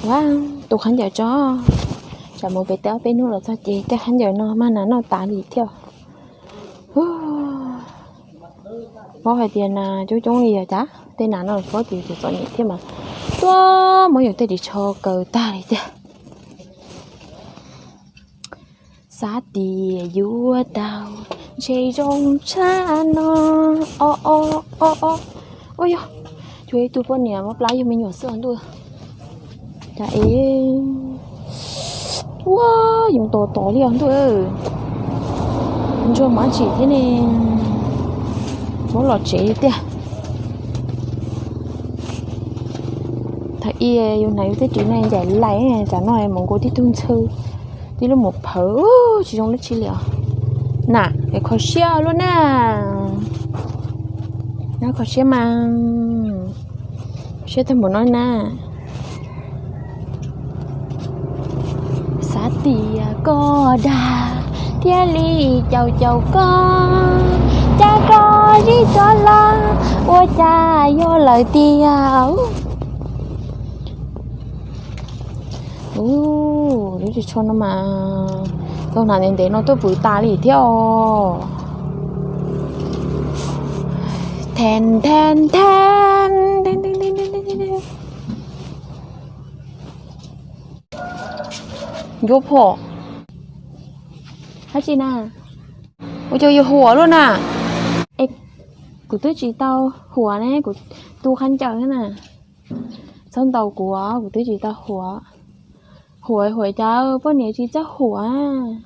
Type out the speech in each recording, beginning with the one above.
Ua, tus khaub ncaws tso, tsam mus pem teb ob peb hnub los txog ces tej khaub ncaws no mas nas noj tas li thiab. Paub hais tias nas coob coob li os, cas tej nas no paub tias tus txom nyem thiab mas tuaj muab yus tej ris tsho kaw tag li tiag. Xav tias yuav tau ntshe zoo tshaj no. O o o o, ua yog, cuag ib tug poj niam mos plab yug me nyuam xwb ntuj. Cas es, ua, yoov tos tos li os ntuj. Ntsuag mas tsim thiab ne, muab los tsev li tiag. Thaum ub yus hnav yus tej ris no ncaim lais, tsam no mus nkaus tib tug ntxhw, tib lub mus phawv, tsis zoo dab tsi li os. Nam, kho siab luaj na. Nab kho siab mas, kho siab tag npaum no na. Xav tias koj dag thiaj li caum caum koj, cas koj zib tso los ua cas yog lawm tiag. Ub, lub ris tsho no mas tau hnav ntev ntev no tuaj pw tas li thiab os. Then then then. Ncuav phom dab tsi na? Ua cas yuav huam luaj na? Es kuv twb tsis tau huam ne, kuv tu khaub ncaws na. Txhob ntaus kuv, kuv twb tsis tau huam. Huam huam cas poj niam tsis txawj huam.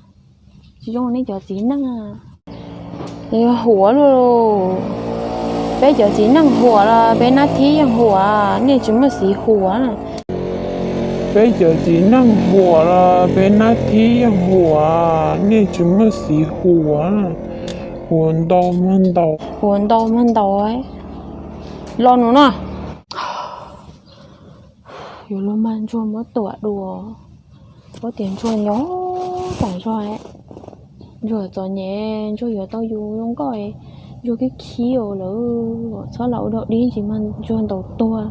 Tsis zoo nej cov txiv neej. Huam luaj. Peb cov txiv neej huam los peb nab thib yeej huam, nej tsis muaj xiv huam. Peb cov txiv neej huam los peb nab thib yeej huam, nej tsis muaj xiv huam. Huam ntau mag ntaus, huam ntau mag ntaus. Los nus no. Yuav luag mag ntsuag muab tuam dua. Paub tias ntsuag nyob tas zog, ntsuag txom nyem, ntsuag yuav tau yus zoo nkauj, ntsuag khib khib lawm. Txhob los ua dog dig ntsis mag ntsuag ntaus tuag,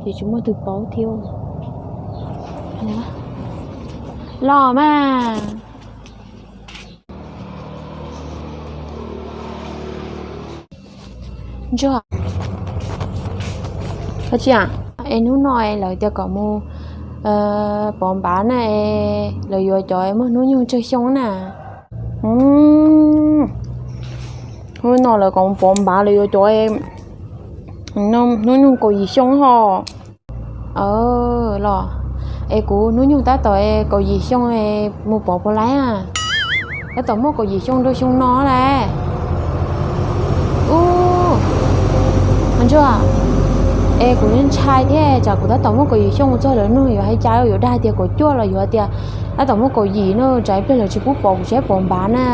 ces tsis muaj twg paub thiab. Los mas. Ntsuag, koj tsis, es hnub no lawv tias kom mus pov npav na, lawv yuav cov muaj hnub nyoog tsawg xyoo na. Hnub no lawv kom mus pov npav, lawv yuav cov hnub nyoog kaum yim xyoo ho. Los, es kuv hnub nyoog tab tom kaum yim xyoo, mus pov puas laib? Tab tom muaj kaum yim xyoo rau xyoo no lawm. Ub, Ntsuag, es kuv ntshai thiab, tsam kuv tab tom muaj kaum yim xyoo txog lawv no yuav hais cas, yuav dag tias kaum cuaj los yuav tias tab tom muaj kaum yim no, tsam ib pliag lawv tsis pub pov kuv tsis pov npav na,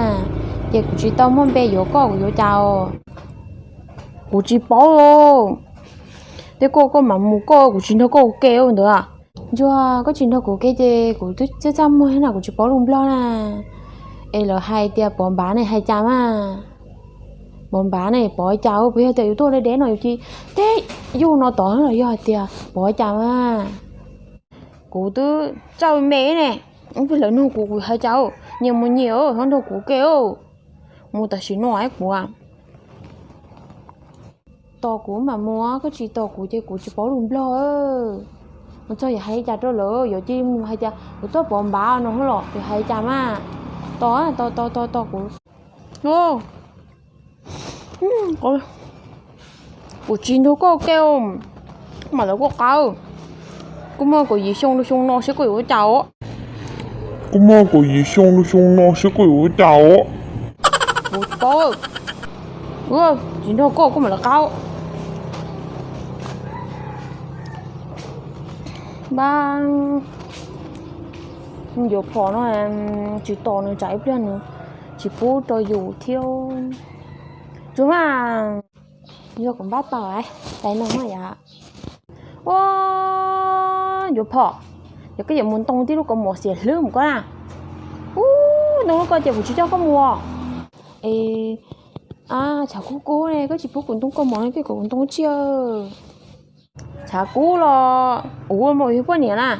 ces kuv tsis tau muaj npe yuav koj, kuv yuav cas os? Kuv tsis paub. Tej koj koj mam mus koj, kuv tsis nrog koj ua ke ntawd. Ntsuag, koj tsis nrog kuv ua ke ces kuv twb txaj txaj muag na, kuv tsis paub lus Nplog na. Es lawv hais tias pov npav ne hais cas mas? Pov npav ne pov cas, puas yog tias yus tuaj deb deb no yus cia li teb yus no tod los yog hais tias pov cas mas? Kuv twb txawj me ne, ib pliag lawv nug kuv kuv hais cas, nyias mus nyias, txhob nrog kuv ua ke. Mus tam sim no kuv, tos kuv mam mus, koj tsis tos kuv ces kuv tsis paub lus Nplog. Mus txog yuav hais cas rau lawv, yuav cia li mus hais tias kuv tuaj pov npav no los yuav hais cas mas? Tos, tos tos tos tos kuv. Kuv tsis nrog koj ua ke, mam lawv koj qab. Kuj muaj kaum yim xyoo rau xyoo no seb koj yuav ua cas os. Kuj muaj kaum yim xyoo rau xyoo no seb koj yuav ua cas os. Kuv paub, tsis nrog koj kuj mam lawv qab. Npab, ncuav phom no tsis tos nws tsam ib pliag nws tsis pub rau yus thiab. Tsuav mas, yog kuv npab tau tais no yom. Ua, ncuav phom, yog koj yuav mus ntoo tib lub kaus mom xiam hlwb mus koj na. Ub, ntoo lub koj ces kuv tsis coj koj mus. Es, tshav kub kub ne, koj tsis pub kuv ntoo kaus mom no, koj kom kuv ntoo tsiaj. Tshav kub los Ua mas yog poj niam na,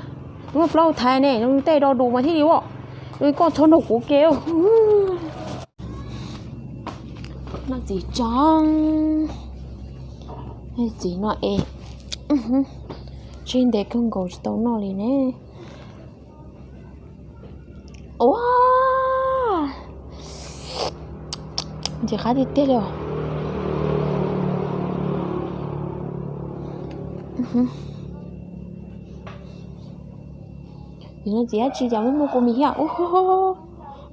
muaj plaub thaiv ne, tej do dus mas thiaj li ua. Koj txhob nrog kuv ke. Noj txiv tso, txiv no es, tsis ntev kawg nkaus tsis tau noj li ne. Ua, ntxim qab tiag tiag li os. Txiv no txiv dab tsi cas muaj muaj kua mis thiab.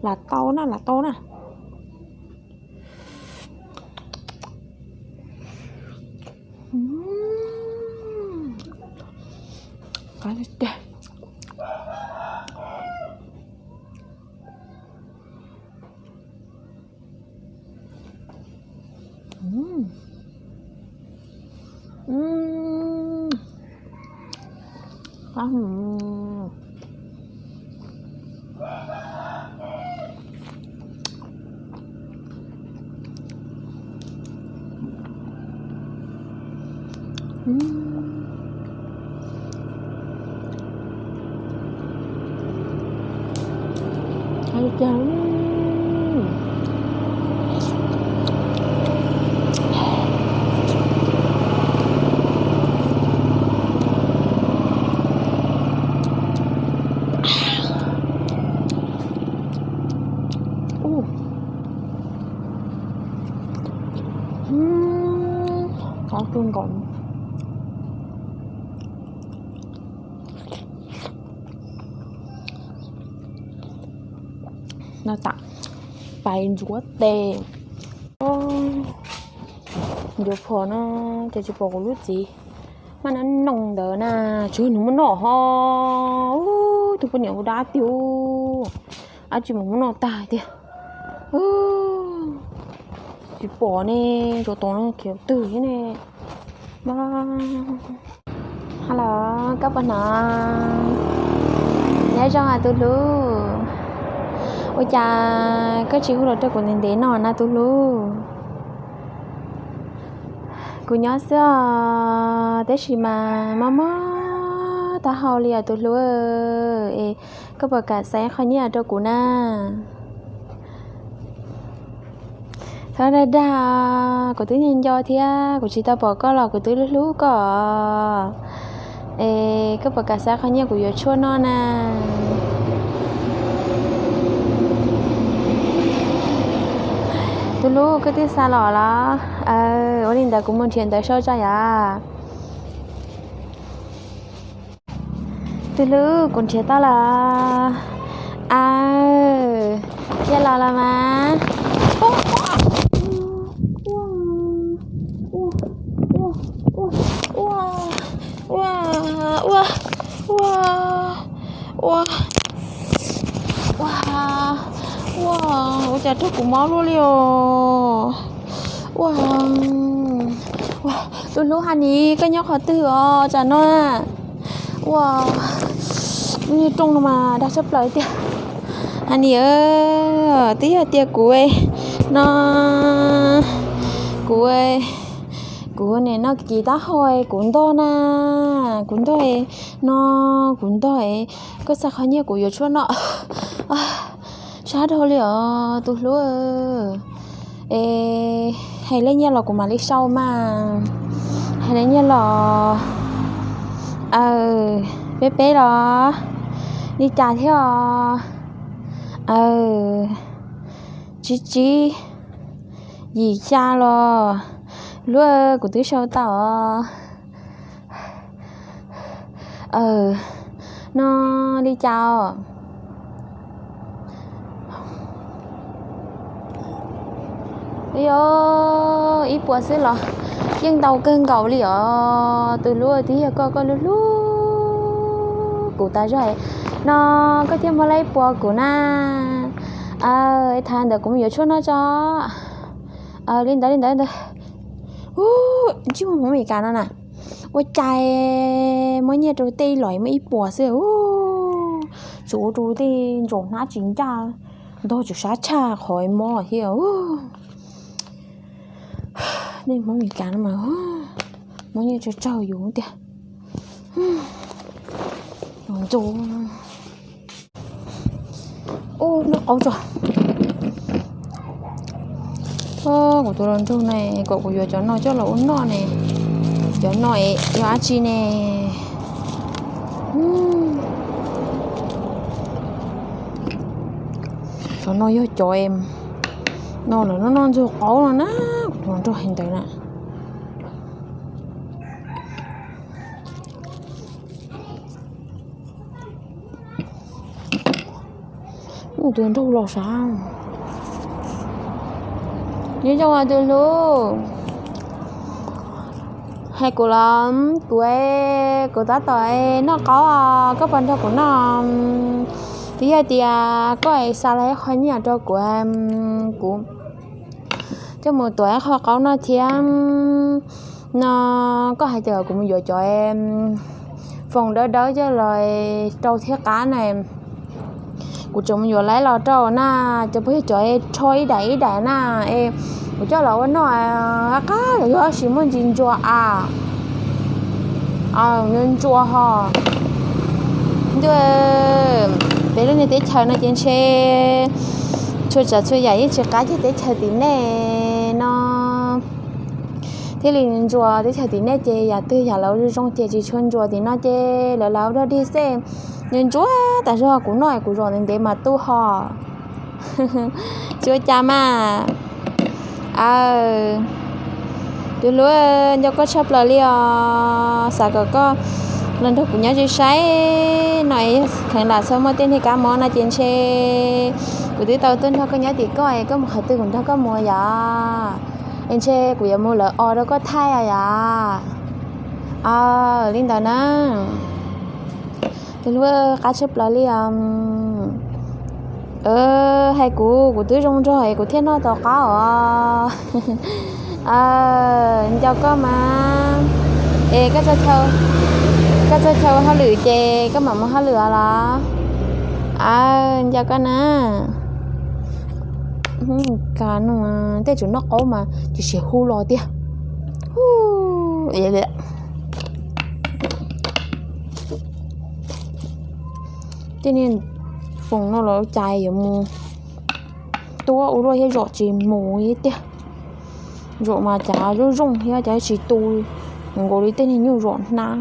Lam tau na, lam tau na. Qab tiag tiag. Qab kawg nkaus. No tam pais ntxuav tes. Ntxuav phom no ces tsis pom kuv lub txiv maj nab noog ntawd na, tsis yog nws muab noj ho. Tus poj niam ua dab tiag, dab tsi mas muab noj tag tiag. Tsis pom ne, tsuas tos no khiav twg thiab ne. Hello, koj puas hnov? Nyob zoo tus hlub. Ua cas koj tsis hu los rau kuv ntev ntev no na tus hlub? Kuv nyob xwb os, tab sis mas mob mob taub hau li os tus hlub. Es koj puas kam xa qho nyiaj rau kuv na? Thov dag dag, kuv twb nco nco thiab kuv tsis tau pom koj los kuv twb hlub hlub koj. Es koj puas kam xa qho nyiaj kuv yuav tshuaj noj na? Tus hlub, koj twb xa los los? Ua li ntawd kuv mus nrhiav ntawv sau tso yom. Tus hlub, kuv nrhiav tau los. Aw, cia los los mas. Ua, ua, ua, ua, ua, ua, ua, ua, ua, ua cas raug kuv mob luaj li os. Ua, ua, tus hlub, ha nis koj nyob qhov twg os tsam no? Ua, lub niag rooj no mas dag tshaj plaws tiag. Ha nis, twb yog tias kuv no, kuv, kuv nim no kis taub hau kuv ntog na, kuv ntog no, kuv ntog, koj xa qhov nyiaj kuv yuav tshuaj noj. Sab dhau li os tus hlub. Es hais li nyiaj los kuv mam li sau mas. Hais li nyiaj los, aw, peb peb los li cas thiab os? Aw, tsib tsib, yim xya los, hlub, kuv twb sau tau os. Aw, no li cas os? Ib puas xwb los yeej ntau kawg nkaus li os tus hlub, twb yog koj, koj hlub hlub kuv tas zog no koj thiaj muab lawm ib puas kuv na. Aw, thaum ntawd kuv mus yuav tshuaj noj tso. Aw, li ntawd li ntawd li ntawd. Ub, ntsij muag Hmoob Amelikas no na, ua cas muab nyiaj rau tej los muaj ib puas xwb, tsuas ua rau tej ntsaum hnab tsis ncaj, ntog tsuas sab tshaj qhov mob thiab. Nej Hmoob Amelikas no mas muab nyiaj tsawg tsawg yus tiag. Ub, noj qaub tso. Kuv tus hluas nraug ne kom kuv yuav cov no coj los ua noj ne. Cov no es yog dab tsi ne? Cov no yog cov no lawv noj noj ntxuag qaub no na, kuv tus hluas nraug hais ntawd na. Tus nraug los sav. Nyob zoo tus hlub, hais kuv los kuv, kuv tab tom noj qaub os, koj puas nrog kuv noj? Twb yog tias koj xa los ib qho nyiaj rau kuv, kuv coj mus tuav ib qho qaub noj thiab no. Koj hais tias kuv mus yuav cov foom dawb dawb coj los rau thiab qab na. Kuv tseem mus yuav laib los rau na, cov puas yog cov rho ib daim ib daim na, es kuv coj los ua noj qab qab, yog sis muaj ntsis ntsuas a. Ntsuas ho ntuj, peb lub niag teb chaws no ces ntshe txhua tsav txhua yam yeej tsis qab kiag teb chaws tim nej no. Thiaj li ntsuas teb chaws tim nej ces yam twg yam lawv zoo ces tsis tshua ntsuas tim no ces lawv lawv ua dog dig xwb. Nws ntsuas tas zog, kuv noj kuv zom ntev ntev mas tu ho. Tsis ua cas mas. Aw, tus hlub, nco koj tshaj plaws li os. Xav kom koj los nrog kuv nyob ze saib no es kheev lam txhob muaj tej niag kab mob no ces ntshe kuv twb tau tuaj nrog koj nyob tim koj es koj mus qhov twg kuv nrog koj mus yom. Es ntshe kuv yuav mus lawv os rau koj thaij yom. Aw, li ntawd na. Tus hlub, qab tshaj plaws li os. Hais kuv, kuv twb zoo nraug es kuv thiaj noj tau qab os. Nco koj mas. Es koj txog chaw ua hauj lwm ces koj mam mus hauj lwm os los. Nco koj na. Ka no tej tseem noj qaub mas tsis siav hu los tiag. Tej niag foom no los cas yuav mus tuab ua luaj thiab, zom tsis mus thiab tiag. Zom mas cas zoo zoo thiab, cas tsis tu nkaus li tej niag nyuj zom hnab.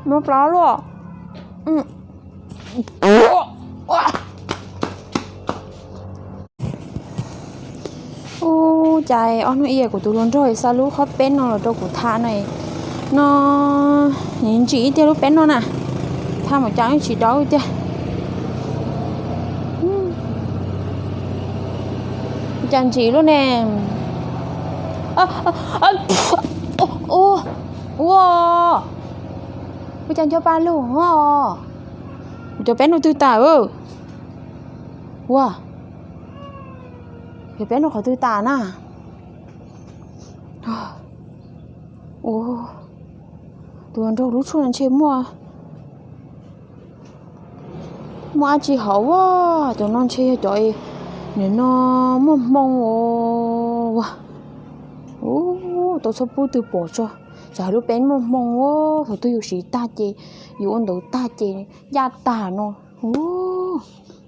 Muab plaub luaj. Ub, cas ob hnub ib kuv tus hluas nraug xa lub qhov peb no los rau kuv tham no, no ntsim ib tiag lub peb no na, tham mas cas tsis dawb tiag. Cas ntsim lub ne. Ua, ua cas nco pa lug os. Kuv cov peb no twg tas? Ua, cov peb no qhov twg tas na? Ua, tus nraug lub tshuaj no ntshe muaj, muaj dab tsi hauv a. Cov no ntshe yog cov, nim no muaj hmoo os. Ua, tau txhob pub twg pom tso, tsam lub peb muaj hmoo a, thaum twg yus siv tag ces, yus ua ntawd tag ces ncaj tag no.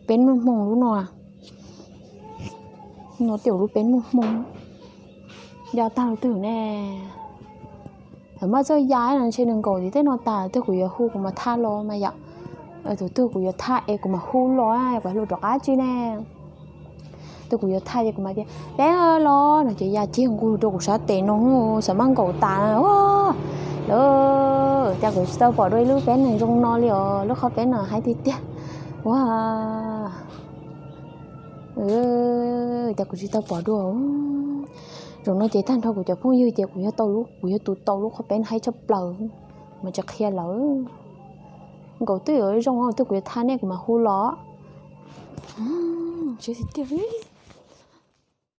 Peb muaj hmoo lub no. No tias lub peb muaj hmoo, ncaj tag lub twg ne. Muaj txoj ya no ntshe nws nkaum tim tej no tas, twg kuv yuav hu kuv mam thaj los mas yom. Tus twg kuv yuav thaj es kuv mam hu los, kuv hlub rov qab tsi ne. Twg kuv yuav thaj ces kuv mam tias peb los no ces ya cig nqug rau kuv sab tes no, xav mas nkaum tas. Lawm, cas kuv tsis tau pom dua ib lub peb nees zoo no li os, lub qhov peb no haib tiag tiag. Ua, cas kuv tsis tau pom dua. Zaum no ces tag nrho kuv cov phooj ywg ces kuv yog tau lub, kuv yog tus tau lub qhov peb no haib tshaj plaws, mas tsis qhia lawm. Nkaum twb yuav zoo, twg kuv yuav thaj nej kuv mam hu los. Tiag tiag.